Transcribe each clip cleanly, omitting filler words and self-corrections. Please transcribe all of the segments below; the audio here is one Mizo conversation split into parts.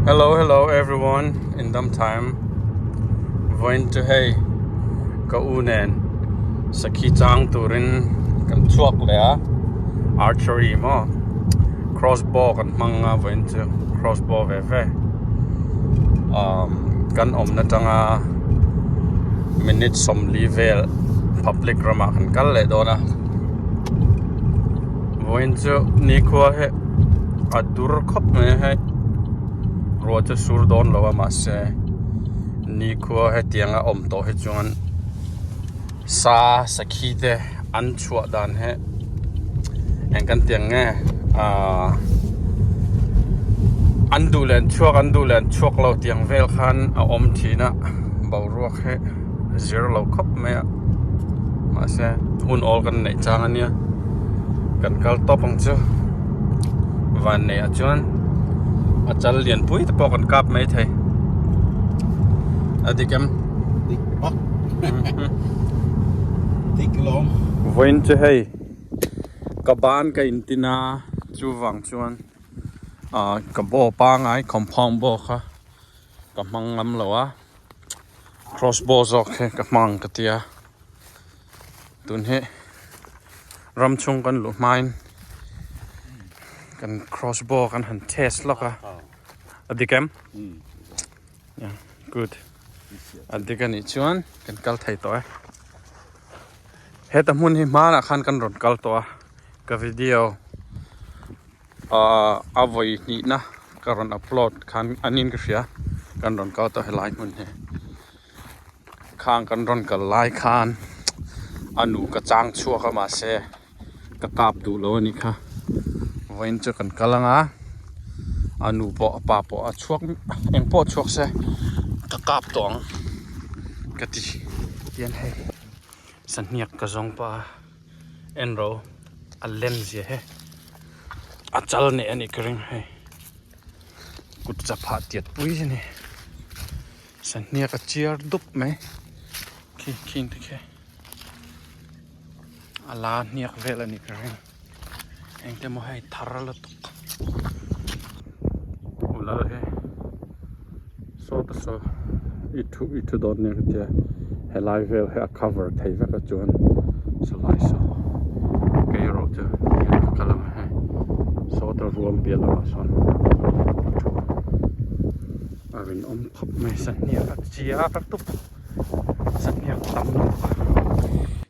Hello hello everyone in dam time vawiin chu hei ka u nen sakhi chang turin kan chhuak leh a archery maw cross bow kan hmang a vawiin chu cross bow ve ve umm kan awmna tanga minute sawmli vel public ramah kan kal leh dawn a vawiin chu nikhua hi a dur khawp mai a hei ruah chu sur dawn lo a mahse nikhua hetiang a awm tawh hi chuan sa sakhi te an chhuah dan hi eng kan ti ang nge ahh an duh leh an chhuak an duh leh an chhuak lo tih ang vel khan a awm thin a boruak hi zir lo khawp mai a mahse hun awl kan neih chang a nia kan kal tawp ang chu van neih ah chuan a chal lian pui te pawh kan kap mai thei a dik em dik bawk dik lawm vawiin chu hei ka ban ka intin a chuvang chuan ah ka bow pangai compound bow kha ka hmang ngam lo a cross bow zawk hi ka hmang ka ti a tun hi ram chhung kan luh hmain kan cross bow kan han test lawk a a dik em good a dik a nih chuan kan kal thei tawh e heta hmun hi hmanah khan kan rawn kal tawh a ka video Ahh a vawi hnihna ka rawn upload khan an in ka hria kan rawn kal tawh helai hmun hi khang kan rawn kal lai khan a nu ka chang chhuak a mahse ka kap duh lo a nih kha vawiin chu kan kal ang a a nu pawh a pa pawh a chhuak eng pawh chhuak se ka kap tawh ang ka ti tian hei sahniak ka zawng pah a. En ro a lem zia he a chal nei anih ka ring hei kut chapha tiat pui a ni sahniak a chiar dup mai khi khing te khi a la hniak vel anih ka ring eng te maw hei thar lutuk ulal hi saw te saw i thu i thu dawn nia ka tia helai vel hi a cover thei vek a chuan sawlai saw kei erawh chu tihian ka kal ang a hei saw ta ruam piah lamah sawn ka thu a rinawm khawp mai sahniak a chiar tup sahniak tam lutuk a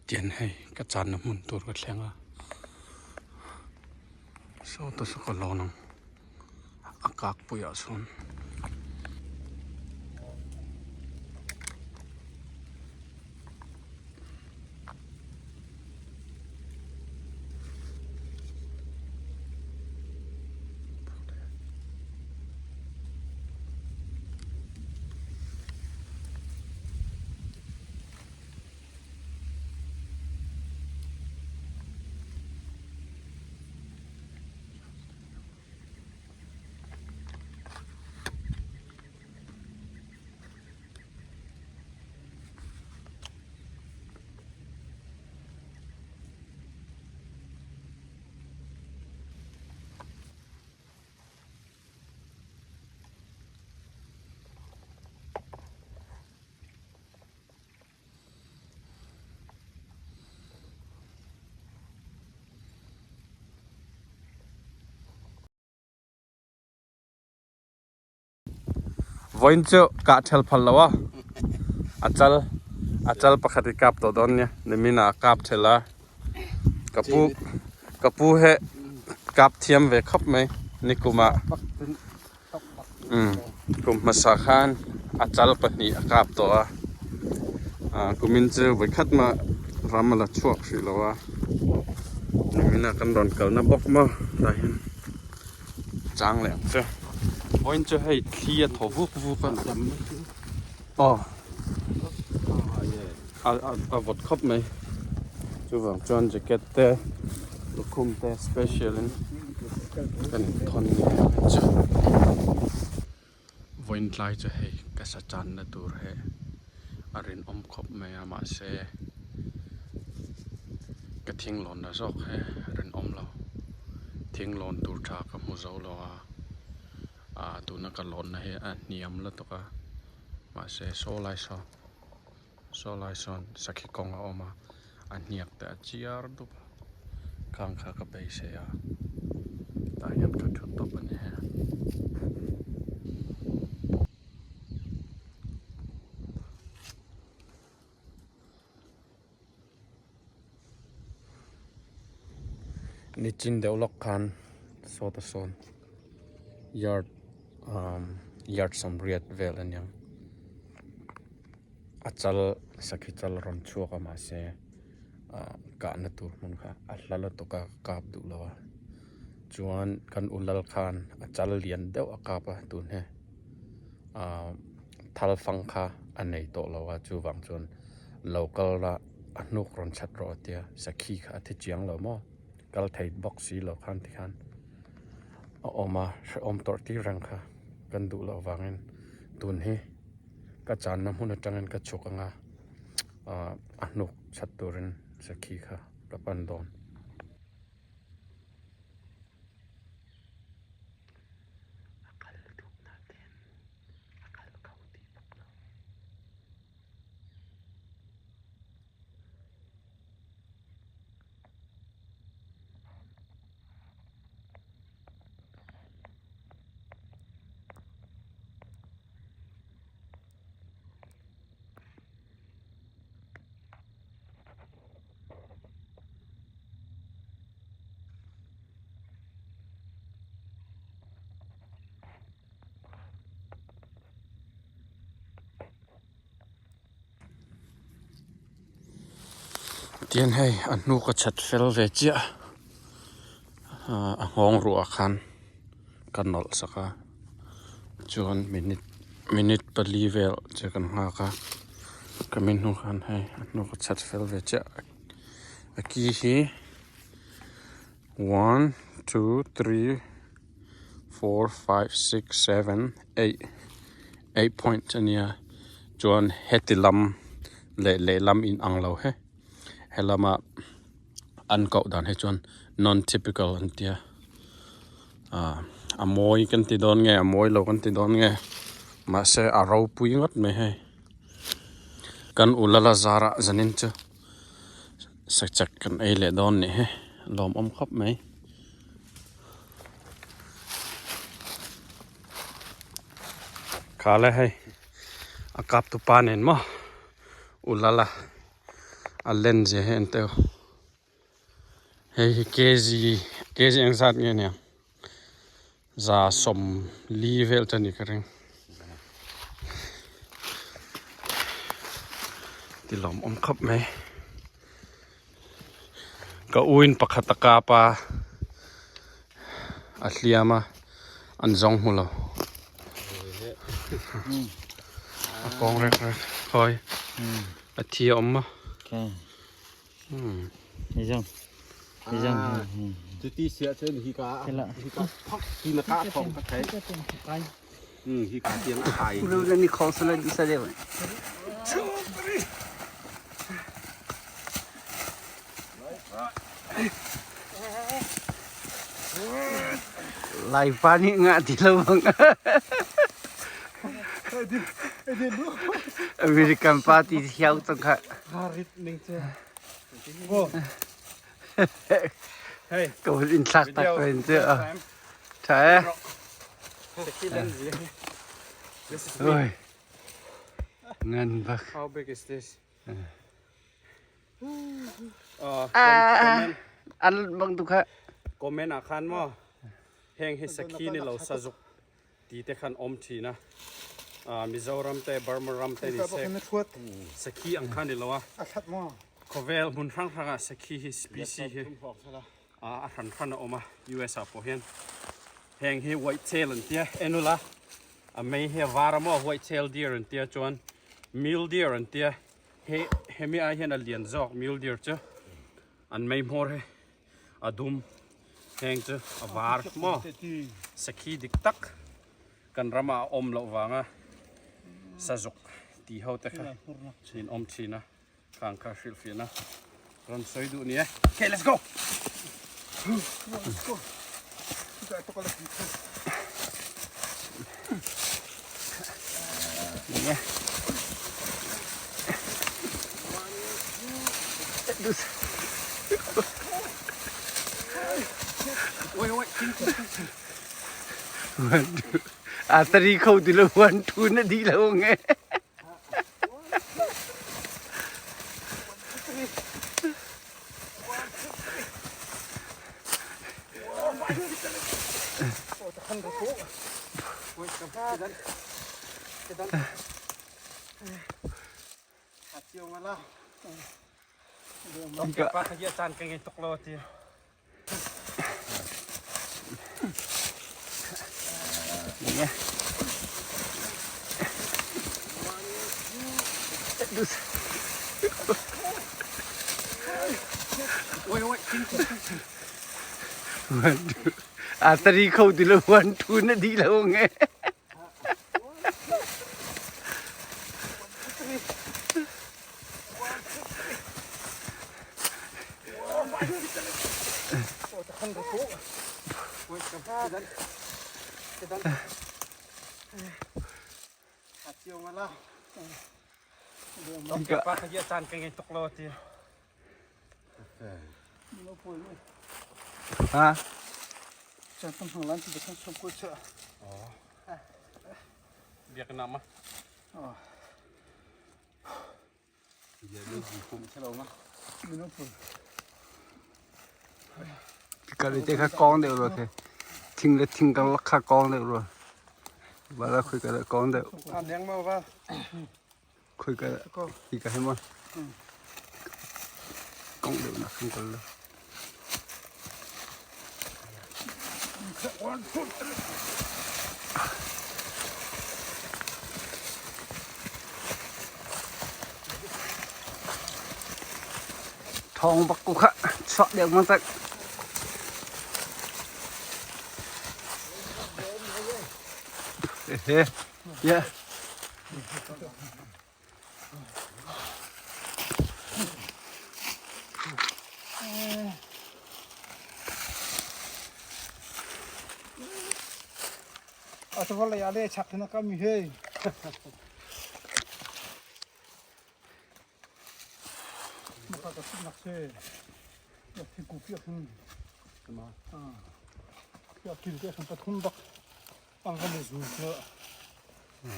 tian hei ka channa hmun tur ka thleng a saw ta saw ka lawn ang. a kak puiah sawn Vawiin chu kah thel phal lo a, a chal a chal pakhat i kap tawh dawn nia nimin ah a kap thel a, ka pu ka pu he kap thiam ve khawp mai nikum ah umm kum hmasa khan a chal pahnih a kap tawh a ah kumin chu vawikhat mah ram a la chhuak hrih lo a nimin ah kan rawn kalna bawk maw tah hian chang leh ang che vawiin chu hei thli a thaw vuk vuk a aw a vawt khawp mai chuvang chuan jacket te lukhum te special in kan inthawn ni ang chu vawiin tlai chu hei ka sa channa tur he a rinawm khawp mai a mahse ka thing lawnna zawk he a rinawm lo thing lawn tur tha ka hmu zo lo a. Ah tuna ka lawnna hi a hniam lutuk a mahse saw lai saw saw lai sawn sakhi kawng a awm a a hniak te a chiar dup a khang kha ka beisei a tah hian ka thu tawp a ni. Nichin deuh lawk khan sawta sawn yard umm yard sawmriat vel a niang a chal sakhi chal a rawn chhuak a mahse ah kahna tur hmun kha a hla lutuk a kap duh lo a chuan kan u lal khan a chal lian deuh a kap a tun hi ah thal fang kha a nei tawh lo a chuvang chuan lo kal la a hnuk rawn chhat rawh a tia sakhi kha a thi chiang lo maw kal thei bawk si lo khan tikhan a awm a hrehawm tawrh tir reng kha kan duh loh vangin tun hi ka channa hmun atangin ka chhuk anga ah a hnuk chhat turin sakhi kha ka pan dawn. A kal duhna ten a kal kau tih vak lo. Tihian hei a hnuk a chat fel ve chiah a a nghawng ruah khan ka nawlh sak a chuan minute minute pali vel che kan nghak a ka mi hnu khan hei a hnuk a chat fel ve chiah a ki hi. One two three four five six seven eight eight point a nia chuan heti lam leh lehlam in ang lo he helama an koh dan hi chuan non typical an tia ah a mawi kan ti dawn nge a mawi lo kan ti dawn nge mahse a ropui ngawt mai hei kan ulala zarah zanin chu. Sachek kan ei leh dawn nih hi lawmawm khawp mai. Khale hei a kap tu pa nen maw ulala a len zia hi en teu hei hi kg kg eng zat nge nia za sawmli vel chu a ni ka ring. Ti lawmawm khawp mai ka uin pakhat a kap a a hliam a an zawng hmu lo a kawng rek rek khawi a thi a awm maw. Cuti si ahcun hika hika phok ti na kah thawng ka theih. Hika tiang a kai. Laipa nih ngah ti lo bang. American party thiau tong kha. Hey, Ko in thlak tak ko in chu. Tha e. Oi. Ngan bak. How big is this? Ah, an bang tu kha. Comment ah khan mo heng hi sakhi ni lo sazuk ti te khan awm thin a Mizoram te Burma ram te ni se sakhi ang khan ni lo a khawvel hmun hrang hrang ah sakhi hi species hi a hran hran a awm a US ah pawh hian heng hi white tail an tia enula a mei hi a var a maw white tail deer an tia chuan mule deer an tia he hemi ai hian a lian zawk mule deer chu an mei hmawr hi a dum heng chu a var maw sakhi dik tak kan rama a awm loh vanga sazuk tih ho te kha in awm thin a khang kha hrilh fiah na rawn sawi duh ni e okay let's go A tari kho ti lo one two na di lo nge. A tari kho ti lo one two na di lo nge. Ha? Ka le te kha kong deuh rua khi. Thing le thing karlak kha kong deuh rua. Bala khoi ka kong deuh. Khoi ka hi ka hema. Kong deuh nak khan kal lo. Thawng bak ko kha chuak deuh mang tak. He yeah.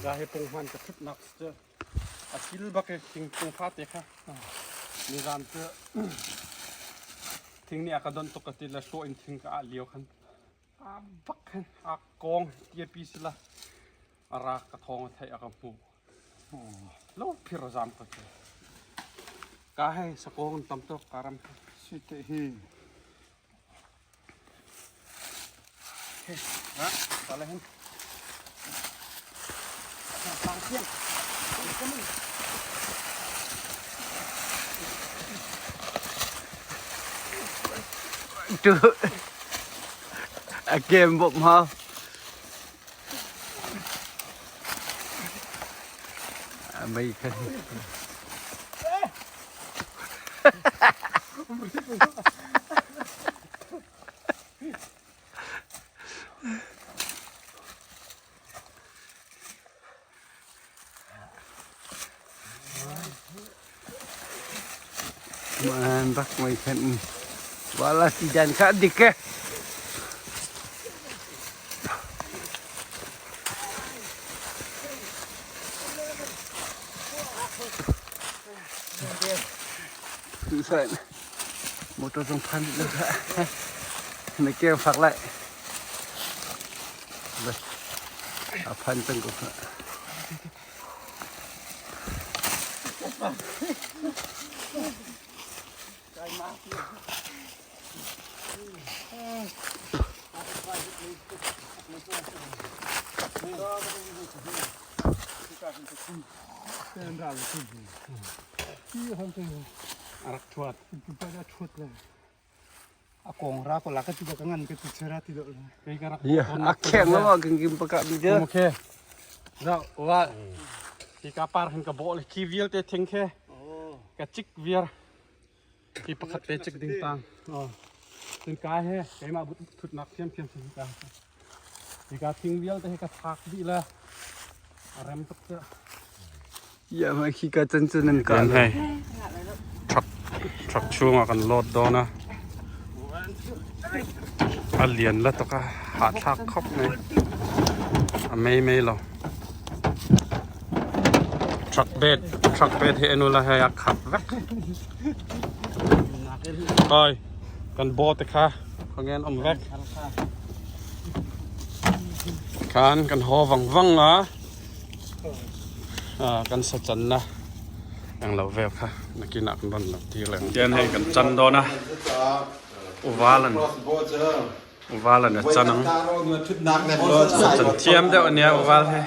Za he punghman ka thutnak cu a kil bak i thingkung fate kha nizan cu thing nih a ka donh tuk ka ti le hlawh in thing ka ah lio khan a bak khan a kong tiapi sila a rak ka thawng a theih a ka hmuh lo phir a zam ka cu ka hei sakawng tam tuk ka ram Si te hi. Tu a kem bawm hau. Mei khan. Man bak mei khan. Wala si jan kha dik eh. Tusan motor zong phan lo kha na keng fak lai a phan cang ko kha A rak thuat. A kheng lo kan kim pakah mi de. Okay. Za wa hi ka par hin ka bawh le khi vialte thing khe ka cik viar hi pakhat te cik ding tang. Cun ka he keimah but thutnak thiamthiam si ka. Hi ka thing vialte hi ka thak dih la a rem tuk cu. Ya ma khi ka chan chu nan ka Tian hei truck truck chhungah kan load dawn a a lian la tawk a hahthlak khawp mai a mei mei lo truck bed truck bed hi en ula hei a khat vek oi kan boat te kha khawnge an awm vek khan kan haw vang vang a. Kan sa channa eng lo vel kha nakinah kan rawn lo tir leh ang. Tian hei kan chan dawn a, Uvalan Uvalan a chan ang. Chan thiam deuh a nia Uval hi.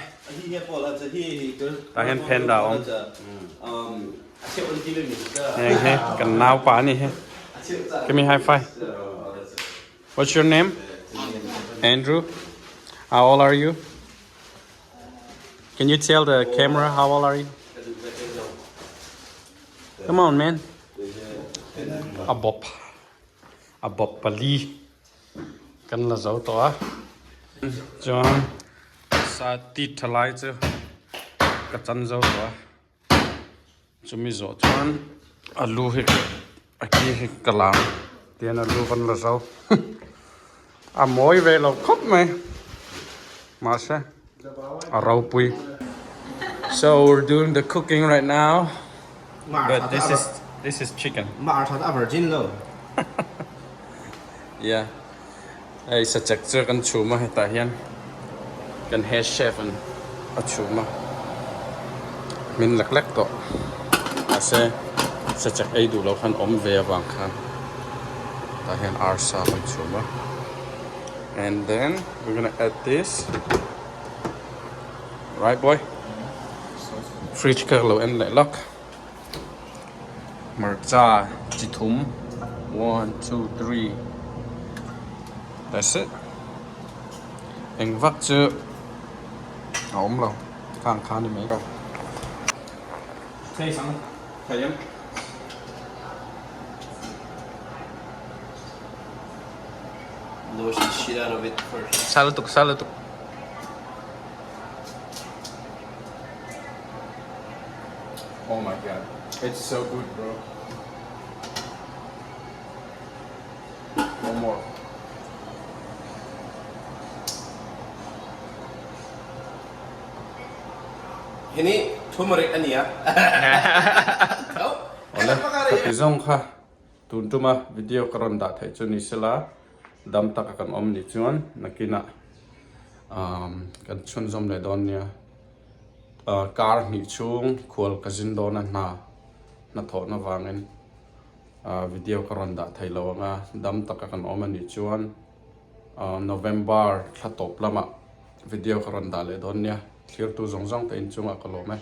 Tah hian phen dah a awm. Heng hi kan naupa a ni hi. Give me high five. What's your name? Andrew. How old are you? Can you tell the camera how old are you? Come on, man. A bop. A bop pali. Kan la zo to a. Chuan sa ti thalai chu ka chan zo to a. Chumi zawh chuan alu hi a ki hi ka lam tian alu kan la zo a mawi ve lo khawp mai mahse a ropui. So we're doing the cooking right now but this is this is chicken. Yeah hei sachek chu kan chhum a hetah hian kan head chef in a chhum a min lek lek tawh mahse sachek ei duh loh khan awm ve avang khan tah hian arsa kan chhum a and then we're gonna add this right boy fridge kha ka lo en leh lawk. Hmarcha chi thum one two three that's it eng vak chu a awm lo khang kha a ni mai Sa lutuk sa lutuk. Oh my god, it's so good bro. One more. Hini turmeric ania. Awle, ka ti zawng kha tun tuma video ka rawn dah theih chu ni sela dam taka kan awm ni chuan nakinah kan chhunzawm leh dawn nia. Kar hnih chhung khual ka zin dawn a hna hnathawhna vangin video ka rawn dah thei lo ang a, dam taka kan awm a nih chuan November thla tawp lamah video ka rawn dah leh dawn nia, thlirtu zawng zawng te inchungah ka lawm e.